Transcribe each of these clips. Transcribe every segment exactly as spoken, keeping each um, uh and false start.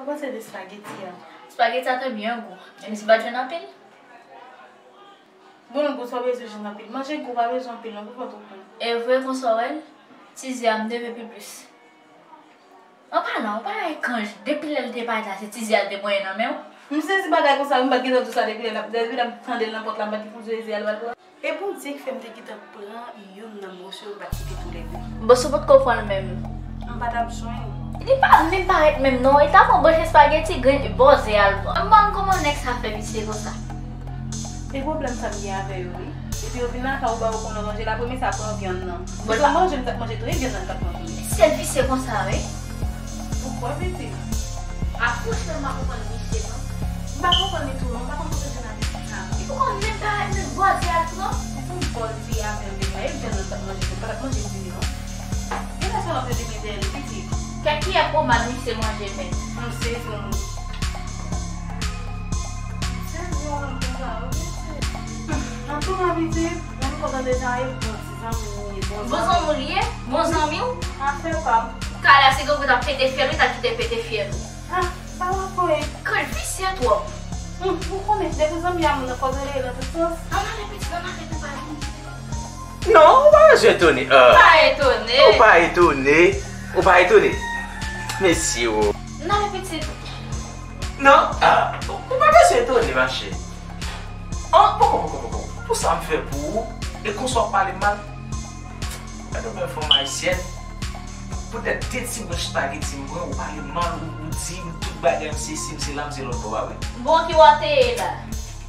Ou panse de espageti a? Espageti a te byen gou, menm si m pa t jwenn anpil. Bon, gou sa w bezwen jwenn anpil. Manje gou pa bezwen anpil non pou fè w twò gou. E vre konsa w wè l, ti zye a m te vle pi plis. An palan, ou pa wè kanj, depi lè l te parèt la, se ti zye a l te pran nan men w? M sezi bagay konsa, m pa t gentan di w sa depi lè, depi lè m tande l nan pòt la, m pa t gen pou di se zye a l pral pran. E Bondye ki fè m te gentan pran youn nan mòso yo, m pa t kite toulède. Bon, si w potko pran l menm. M pa t ap jwenn. Li pa menm parèt menm non, e ta pran branch espageti, grenn bò zye a l pran. M pa konn kòman nèg sa fè visye konsa. E pwoblèm sa m gen avè yo wi. Epi yo vin lakay ou ba yo konnen manje la, premye sa pran vyann nan. Bon, se manje m t ap manje tou, e vyann nan m t ap pran tou. Sèl visye konsa wi. Poukwa pitit? A franchman m pa konprann misye non. M pa konprann li tou non, m pa konn kote l jwenn apetit sa. Li poko menm parèt menm bò zye a l pran. Se yon bò zye a menm li pran, e vyann nan l t ap manje tou, l pa t ap manje diri non. Gen lè se lòt yo te gen dèyè li pitit. Kèk kiyè pwomat misye manje menm. M sezi yon moun. M sezi yon moun konsa wi pitit. Antouka pitit, mwen m kontan deja e bon ti zanmi m ye, bon zanmi. Bon zanmi w li ye? Bon zanmi w? Afè pa m. Kala se gen pou t ap pete fyèl ou, ta kite pete fyèl ou. Ah, sa w ap voye? Kòl visye twòp. Hum, ou konnen, depi zanmi a moun nan fò w rele nan tout sans. Ann ale pitit, ann ale pou pa vin. Non, ou pa bezwen etone. Ah. Pa etone. Ou pa etone. Ou pa etone. Mesye o. Ann ale pitit. Non, ah, ou pa bezwen etone, machè. Ah, poko, poko, poko. Pou sa m fè pou ou, e konsa w ap pale m mal. Gade yon bèl fanm ayisyèn. Poutèt de ti branch espageti m pran, ou pale m mal, ou, ou di m tout bagay, m se isi, m se la, m se lòt bò, pa vre? Bon, ki wè w te ye la?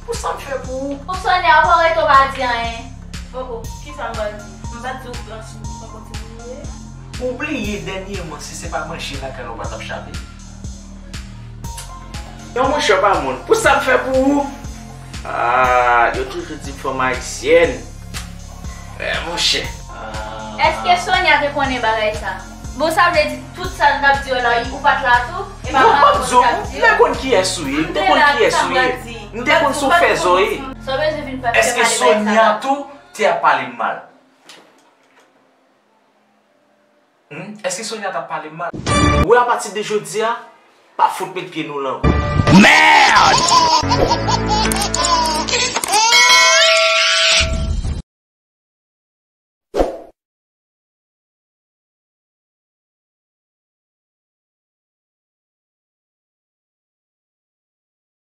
Pou sa m fè pou ou? Ou sonnen, ou pa rete, ou pa di anyen. Oh, oh, kisa m pral di? M pa t di w branch ou pran kontinye? Ou bliye dènyèman, si se pa manje lakay la, ou pa t ap chape. Non, monchè, pa moun. Pou sa m fè pou ou? Ah, yo toujou di m fanm ayisyèn. Eh, monchè. Ah. Èske Sonia te konnen bagay sa? Bon, sa vle di tout sa l t ap di yo la, ou pa t la tou? E pa... Non, m p ap di w, m te konn kiyès ou ye, m te konn kiyès ou ye. M te konn si w fè zò ye. Sa w bezwen vin fè, fè pale bagay sa la? Èske Sonia tou te ap pale m mal? Hmm? Èske Sonia t ap pale m mal? Ou wè, apati de jodi a, pa fout met pye nou lan. Merde!